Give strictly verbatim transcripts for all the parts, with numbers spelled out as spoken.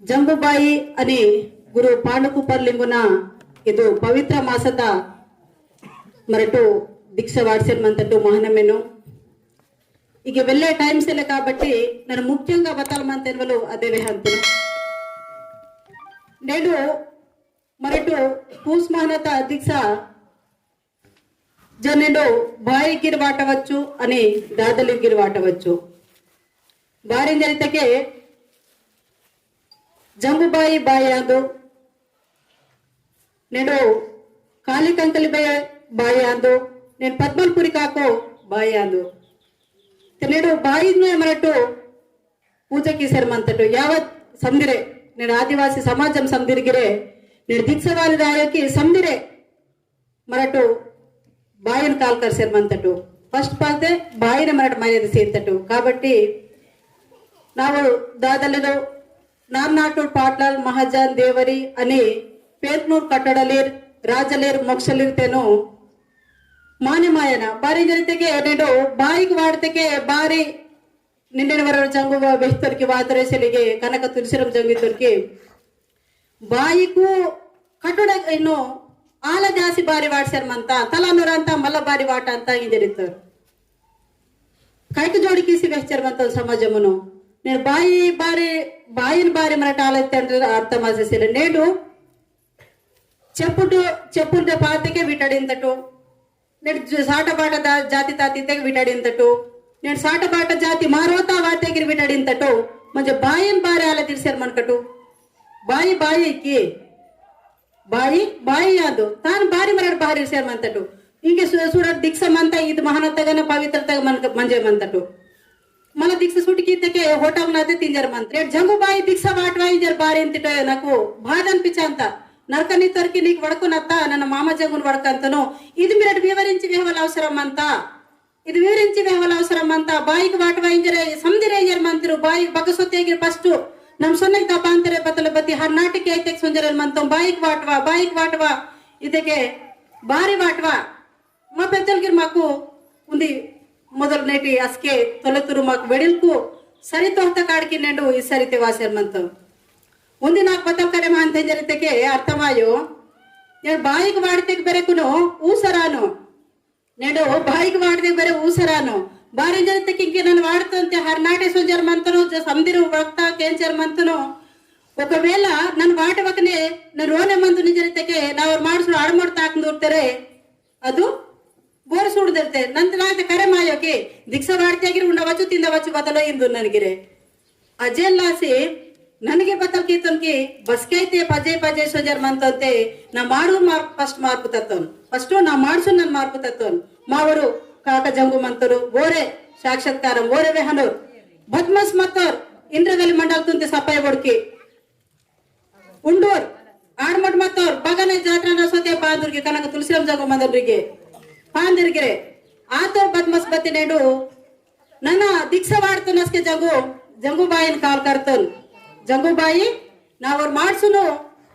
जंगुबाई अनि गुरु पांडुकुपर लिंगुना इदु पवित्र मासता मरटु दीक्षा वाडसेर मंतटु महनमेनु। इगे वेल्ले time सेले काबट्टी नन्नु मुख्यंगा बतल मंतेन वलु अदे वेहंतुनु। नेडु मरटु पूस महनता दीक्षा जनेडो बाई गिर वाटवच्चु अनि दादली गिर वाटवच्चु। बारी जरितके जंगुबाई बाई आंदो, नेडो काली कंकली बाई, बाई आंदो, नेन पद्मलपुरी काको बाई आंदो। ते नेडो बाई ने मरटो पूजा कीसेर मंतटो यावत समदिरे, नेन आदिवासी समाजम समदिरगिरे, नेन दीक्षा वाली दायकी समदिरे, मरटु बायन काल करसेर मंतटु। First पाते बायन मरट मर्याद सेंतटु। काबट्टी नावु दादलिरो नारनाटूर पाटलाल महाजन देवरी अनि पेतनूर कटडलीर राजलीर मोक्षलीर तेनु माने मायना बारी जरितके नेडो बाईक वाडतके बारी निन्नेन वरर जंगु वा-, वेहतोरकी वातरे सेलिगे कनक तुलसीराम जंगु तोरकी। बाईकु कटोड़ा इन्नो आला जासी बारी वाटसेर मंता, तला नोरंता, मल्ला बारी वाटंता इंजरितोर। कैक जोड़ी कीसी वेहचेर मंता समाजमुनो। नेन बाई बारी, बाईन बारी मरट आला तेंडर अर्थमासे सेले। नेडु चेपुडु, चेपुडु पातेके विटाडिंतटो। नेड ज-, साटा बाटा दा-, जाति ताति तेके विटाडिंतटो। नेड साटा बाटा जाति मारोता वातेगिर विटाडिंतटो। म्हणजे बाईन बारी आला दिरसेर मनकटो। बाई, बाई की? बाई, बाई आंदो। तान बारी मरट बारी सेर मंतटो। इंके सु-, सुडर दीक्षा मंता इद महानतगन पवित्रतग मन-, मंजे मंतटो। मला दीक्षा सुटकी तेके होटल नाते तिंजर मंतटो। जंगुबाई दीक्षा वाटवा इंजर बारी इंतिटो नाकु बाधन पिचांता। नरकनी तोरकी नीक वड़कुनत्ता, नन्ना मामा जंगुन वड़कंतनो। इद मिरट विवरिंची वेहवल अवसरम मंता। इद विवरिंची वेहवल अवसरम मंता। बाईक वाटवा इंजरे, समदिरे इंजर मंतरु। बाईक बगसोतेगिर first। नम सोनेक दबांतरे बतल बती हर नाटिक ऐतेक सोंजरल मंतोम। बाईक वाटवा, बाईक वाटवा। इतेके बारी वाटवा। मा पेद्दलगिर माकु उंदी मोदल नेटी असके तोलेतुरु माकु वेडिलकु सरी तोहता काड़की नेंडु ई सरी ते वासेर मंतो। उंदी नाक बतल करे मानते जरितेके अर्थमायो। नेंडु बाईक वाड़तेक बेरेकुनो ऊसरानो। नेंडु बाईक वाड़तेक बेरे ऊसरानो। बारी जरितेके इंके नन वाड़तोन ते हर नाटे सोंजर मंतनो, जो समदिरु वक्ता केंचर मंतनो। ఒకవేళ నన్ను వాటవకనే నన్ను రోనే మందు నిజరితకే నా ఒక మాడుసుడు ఆడమోడు తాకుందూర్తరే. अदु बोर सूड़ देते नंत नायते करे मायो के दीक्षा वाड़ते गिर उंडा वचु तिंदा वचु बतलो इंदु ननगिरे। अजेल लासी ननगे बतल कीतन की बसकैते पजे पजे सोजर मंतोते ना मारू मार first मार्पु तत्तोन। First ना मार्सु नन मार्पु तत्तोन। मावरु काका जंगु मंतरु बोरे साक्षात्कारम बोरे वेहनोर। बदमाश मतोर इंद्रवेली मंडल तुंते सपाय बोड़की। उंडोर आड़मट मतोर बगने जात्रा नसोते पांदुरगे कनक तुलसीराम जंगु मंदुरगे पांदुरगे आतो बदमाश बत्ती नेडु नना दीक्षा वाड़तो नसके जंगु जंगु बाईन काल करतोन। जंगु बाई ना ओर मार्सुनु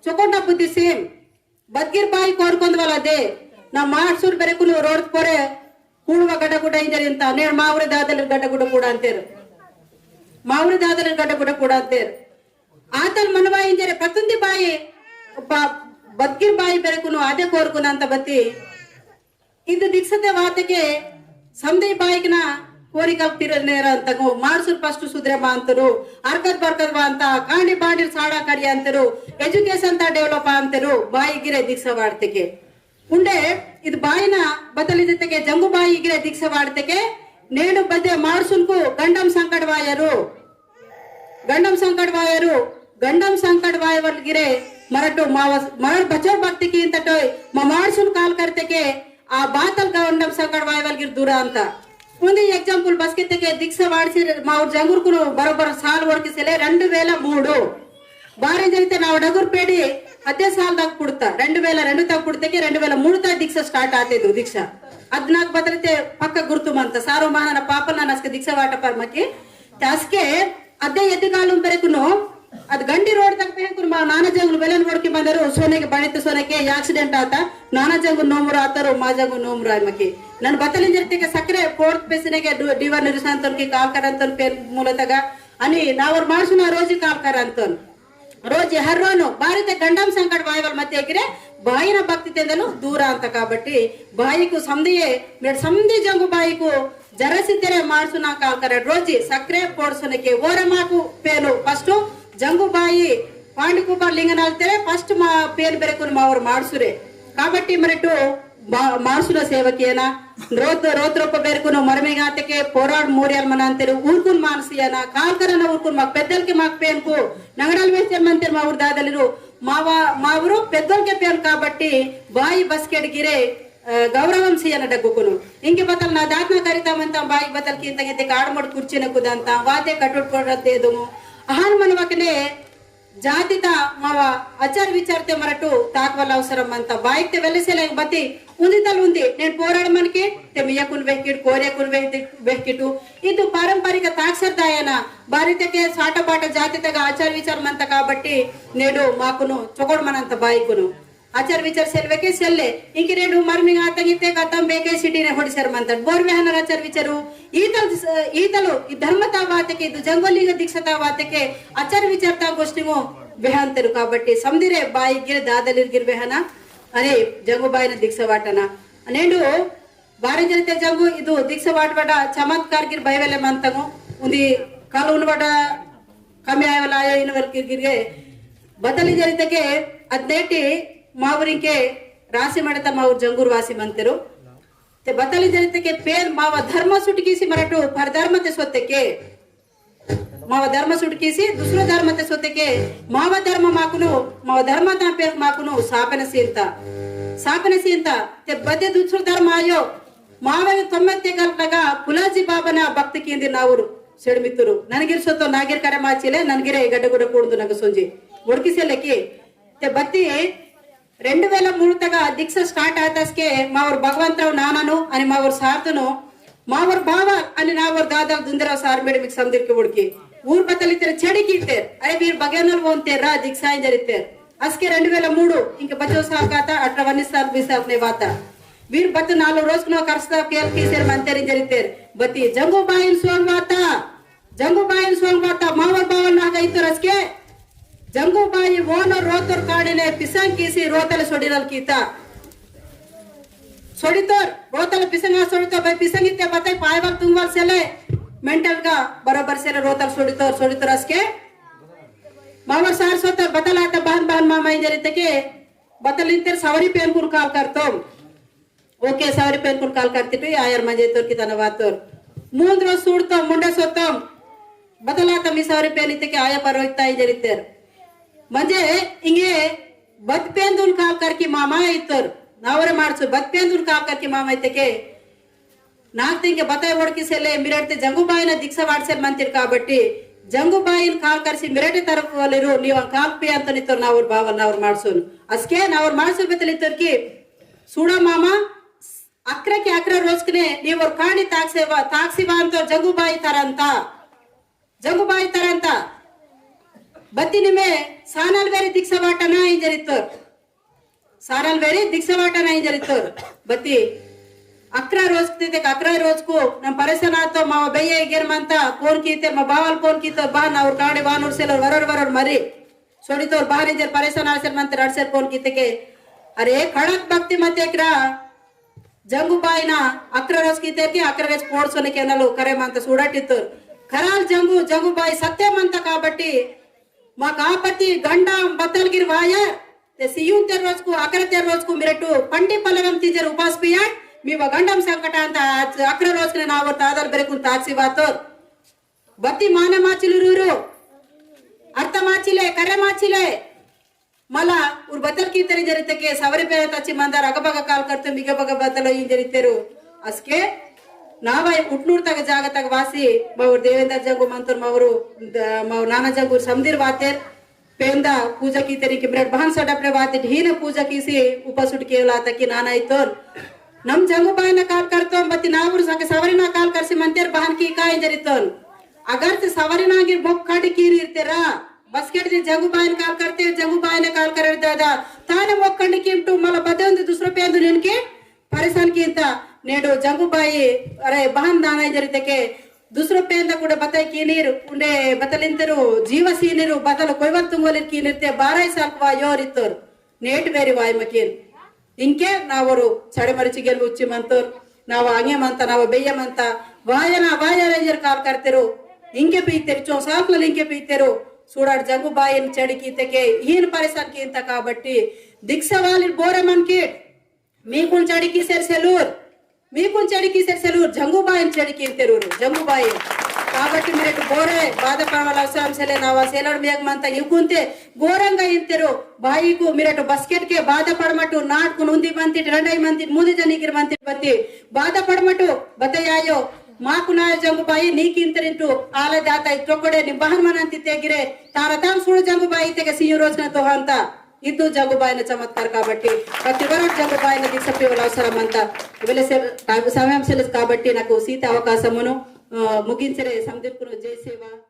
चोकोटा बुद्धि सेम बदगिर बाई कोरकोंद वाला दे ना मार्सुर बेरेकुनु रोड पोरे कूड़वा गडगुड इंजरिंता नेड़ मावरे दादले गडगुड कूड़ा अंतेर। मावरे दादले गडगुड कूड़ा अंतेर। आतल मनवा इंजरे पतुंदी बाई बा-, बदगिर बाई बेरेकुनु आदे कोरकुनंत बती। इंद दीक्षते वातके समदे बाईकना कोरिकल तिरनेरंतगो मार्सुर first सुद्रे मांतरु। अरकत बरकत वांता कांडी बांडी साड़ा कड़ी अंतरु। Education ता develop अंतरु बाई गिरे दीक्षा वाड़तके। उंडे इद बाईना बतल इदतके जंगु बाई गिरे दीक्षा वाड़तके। नेनु बदे मार्सुनको गंडम संकट वायरु। गंडम संकट वायरु। गंडम संकट वायवल गिरे मरटो मावस मरट बचाव भक्ति की इंतटोय। मा मार्सुन काल करतके आ बातल गंडम संकट वायवल गिर दूर अंता। उंदी example बसकेतके दीक्षा वाड़सी माउर जंगुरकुनु बरोबर साल वड़की सेले रंडु वेला मूडु। बारे जरिते नाव डगुर पेड़ी अद्दे साल दाक पुड़ता, रंडु वेला रंडु तक पुड़तेके रंडु वेला मूडु तक दीक्षा start आते दो दीक्षा। अद नाक बतलते पक्का गुर्तु मंता, सारो महाना पापल ना नसके दीक्षा वाटा पर मके। ते असके अद्दे यदि कालुम पेरेकुनो, अद गंडी रोड तक पेहेकुन मा नाना जंगुल वेलन वोड़की मंदरु, सोनेके बड़ित सोनेके accident आता, नाना जंगुल नोमुर आतरु, मा जंगुल नोमुर आय मके। नन बतलिन जरितेके सक्रे पोर्त पेसिनेके डु-, डीवर निरुसांतोन की काल करंतोन पेन मूलतगा, अनि नावर मार्सुना रोजी काल करंतोन। रोजी हर रोनु बारिते गंडम संकट वायवल मते गिरे बाईना भक्ति तेंदलु दूर अंत काबट्टी बाईकु समदिये मेड समदि जंगु बाईकु जरसी तेरे मार्सुना काल करे रोजी सक्रे पोर्सुनके ओरमाकु पेनु first जंगु बाई पांडकुबा लिंगनाल तेरे first मा पेन बेरेकुन मावर मार्सुरे। काबट्टी मरटु मा-, मार्सुना सेवकेना रोत रोत रोप बेरेकुन मरमेगातके पोराड मोरियल मनांतेरे ऊरकुन मानसियना काल करना ऊरकुन माक पेद्दलके माक पेनकु नंगडल वेस्टर मंतेर मावर दादलिरु मावा मावरु पेद्दलके पेन काबट्टी बाई बस्केट गिरे अ, गौरवम सियना डग्गुकुनु। इंके बतल ना दातना करिता मंता बाई बतल किंतंगे ते काडमड कुर्चिन कुदंता वाते कटुट कोडते दुमु। अहान मनवकने जातिता मावा अचर विचारते मरटु ताकवल अवसरम मंता बाईकते वेलेसेले बती उंदितल उंदी नेन पोराड मनके ते मियकुन वेहकिट कोरेकुन वेहदि-, वेहकिटु। इदु पारंपरिक ताक्सर दायना बारितके साटपाट जातितगा आचार विचार मंता काबट्टी नेडु माकुनु चोकोड मनंता बाईकुनु। अचर विचर सेल्वेके सेल्ले। इंकिरेनु मर्मिंग आतंगिते गतम बेके सिटी ने होड़ी सेर मंतट। बोर वेहनर अचर विचरु। ईतल, ईतलु, ई धर्मता वातके, इदु जंगोलिंग दीक्षता वातके, अचर विचरता गोष्टिंगो वेहंतेरु काबट्टी। समदिरे बाई गिर दादलिर गिर वेहना। अरे, जंगो बाई न दीक्षा वाटना। अनेंडु, बारे जरिते जंगु इदु दीक्षा वाट वाटा चमत्कार गिर बाई वेले मंतंगो। उन्दी काल उन वाटा कमी आय वाला आयो इन वाल गिर गिर गे। बतली जरिते के अदनेटी मावरिंके रासी मड़ता मावर जंगुर वासी मंतेरु। ते बतली जरिते के पेन मावा धर्म सुटकीसी मरटु परधर्म ते सोते के। मावा धर्म सुटकीसी दूसरो धर्म ते सोते के। मावा धर्म माकुनु, मावा धर्म ता पेन माकुनु सापन सीनता। सापन सीनता। ते बदे दूसरो धर्म आयो। मावे तोम्मे ते गल लगा पुलाजी बाबना भक्ति कींदी नावुरु। सेड़ मित्तुरु। ननगिर सोतो नागिर करे माचिले, ननगिरे गड्डगुड कूंदु नग सोंजी। उड़की सेलेकी। ते बत्ती रेंडु वेला मूडु तगा दीक्षा start आतस्के मावर भगवंतराव नानानु अनि मावर सार्थनु मावर बावा अनि नावर दादा दुंदराव सार मेडमिक समदिरके उड़की। ऊर बतलितेर चेड़ी कीतेर। अरे वीर बगेनल वोंतेर रा दीक्षा इंजरितेर। अस्के रेंडु वेला मूडु इंके बचो साल काता अठरा वन्नी साल बीस साल ने वाता। वीर बत नालो रोज कुनो करस्ता पेल कीसेर मंतेर इंजरितेर। बती जंगो बाइन सोंग वाता। जंगू बाईन सोंग बाता मावर बावन नागा इत्तोर अस्के। जंगू बाई वोनो रोतोर काड़िने पिसंग कीसी रोतल सोडिनल कीता। सोडितोर, रोतल पिसंग आ सोडितोर, बाई पिसंग इत्ते बताई पायवल तुंगवल सेले। Mental गा बरोबर सेले रोतल सोडितोर, सोडितोर अस्के। मावर सार सोतोर बतल आता बहन बहन मामा इंजर इत्ते के, बतल इत्तेर सवरी पेन कुन काल करतोम। ओके, सवरी पेन कुन काल करतिटु, आयर मंजे तोर कितना वातोर। मूंद रोज सूड़तोम, मुंडे सोतोम। बतलाता मी सवरी पेन इत्ते के आया पर रोजता इंजर इत्तेर। मंजे इंगे बत पेन दुन काल करकी मामा इत्तोर। नावरे मारसु बत पेन दुन काल करकी मामा इत्ते के। नाक तिंके बताई वोड़की सेले मिरटते जंगू बाईना दीक्षा वाटसेल मंतिर काबट्टी। जंगू बाईन काल करसी मिरटे तरफ वाले रो नीवा काल पे अंतन इत्तोर नावर बावल नावर मारसुन। अस्के नावर मारसुन बेतल इत्तोर की सूड़ा मामा, अक्रा के अक्रा रोजकने नीवर कांडी ताक्से वा-, ताक्सी वांतो जंगूबाई तरंता। जंगूबाई तरंता। बत्ती निमे सानल वेरी दीक्षा वाटना इंजरितोर। सानल वेरी दीक्षा वाटना इंजरितोर। बत्ती अक्रा रोजकते ते अक्रा रोजकु नम परेशान आतो मावा बेये गेर मंता फोन कीते मा बावल फोन कीतो बा नावर कांडी वानुर सेलर वरर वरर मरी। सोडितोर बाहर इंजर परेशान आसेर मंतर अड़सेर फोन कीते के। अरे खड़क भक्ति मत एकरा। जंगू बाईना अक्रा रोज कीते के अक्रा रोज पोड़ सोने के नलो करे मंत सूड़ाटितोर। खराल जंगू, जंगू बाई सत्य मंत काबट्टी। मा कापति गंडम बतल गिर वायर। ते सियुन ते रोज को अक्रा ते रोज को मिरटू पंडी पलवम तीजर उपास पियाट। मी व गंडम संकटांत आज अक्रा रोज के नावर तादल बेरेकुन ताक्सी वातोर। बत्ती माने माचिल रूरू। अर्थ माचिले, करे माचिले। मला उर बतल कीतेर इंजर इत्ते के सवरी पेन तच्ची मंदार अगबग काल करते मिगबग बतल इंजर इत्तेरु। अस्के नावाई उटनूर तक जाग तक वासी मावर देवेंद्र जंगु मंतोर मावरु द-, मावर नाना जंगु समदिर वातेर। पेंदा पूजा कीतेर इंके मिरट बहन सडपने वाते ढीन पूजा कीसी उपासुट केवला तकी नाना इत्तोन। नम जंगू बाईना काल करतोम बत्ती नावुर सके सवरीना काल करसी मंतेर बहन की का इंजर इत्तोन। अगर ते सवरीना गिर मोक खंड कीरी इर्तेरा, बस्केट दे जंगू बाईन काल करते, जंगू बाईना काल करे दादा। ताने मोक खंड कीमटू मला बदे उंदी दूसरो पेंदु निनके परेशान कींता। नेडो जंगू बाई, अरे बहन दाना इंजर इत्ते के दूसरो पेंदा कुड़े बताई कीनीर, उंडे बतलिंतेरु, जीवा सीनीरु, बतल कोइवल तुंगोलिर कीनीर ते बारह साल कुवा योर इत्तोर। नेट वेरी वाय मकीन। इंके नावोरु चड़े मरिचिगेल उच्ची मंतोर, नावा अंगे मंता, नावा बेय मंता, वायना, वायना इंजर काल करतेरु। इंके पीतेरु, चो साल इंके पीतेरु। सूड़ाट जंगू बाईन चड़ी कीतेके, ईन परेशान कींता काबट्टी, दिक्सा वालिर बोरे मन कीट, मीकुन चड़ी कीसेर सेलूर, मीकुन चड़ी कीसेर सेलूर, जंगू बाईन चड़ी कींतेरूर, जंगू बाईन। काबट्टी मिरेट बोरे बाधा पड़वाला अवसरम सेले नावा सेलर मेग मंता युकुंते गोरंगा इंतेरू। बाईकु मिरेट बस्केट के बाधा पड़मटु नाटकुन उंदी मंतिट रंडई मंतिट मुंदी जनीकिर मंतिट बत्ती बाधा पड़मटु बतयायो। माकुना जंगू बाई नीक इंतेरिंटु आला जाता इत्रोकोड़े निबहन मनंती तेगिरे तारताम सुड़ जंगू बाई तेगे सियु रोजना तोहंता। इदु जंगुबाईन चमत्कार काबट्टी, प्रति वरोट जंगुबाईन दीक्षा पीवल अवसरम अंता। वेले से, समय सेले काबट्टी नाकु सीते अवकाशमुनु, अ, मुगिंचरे समदिरकुनु जय सेवा।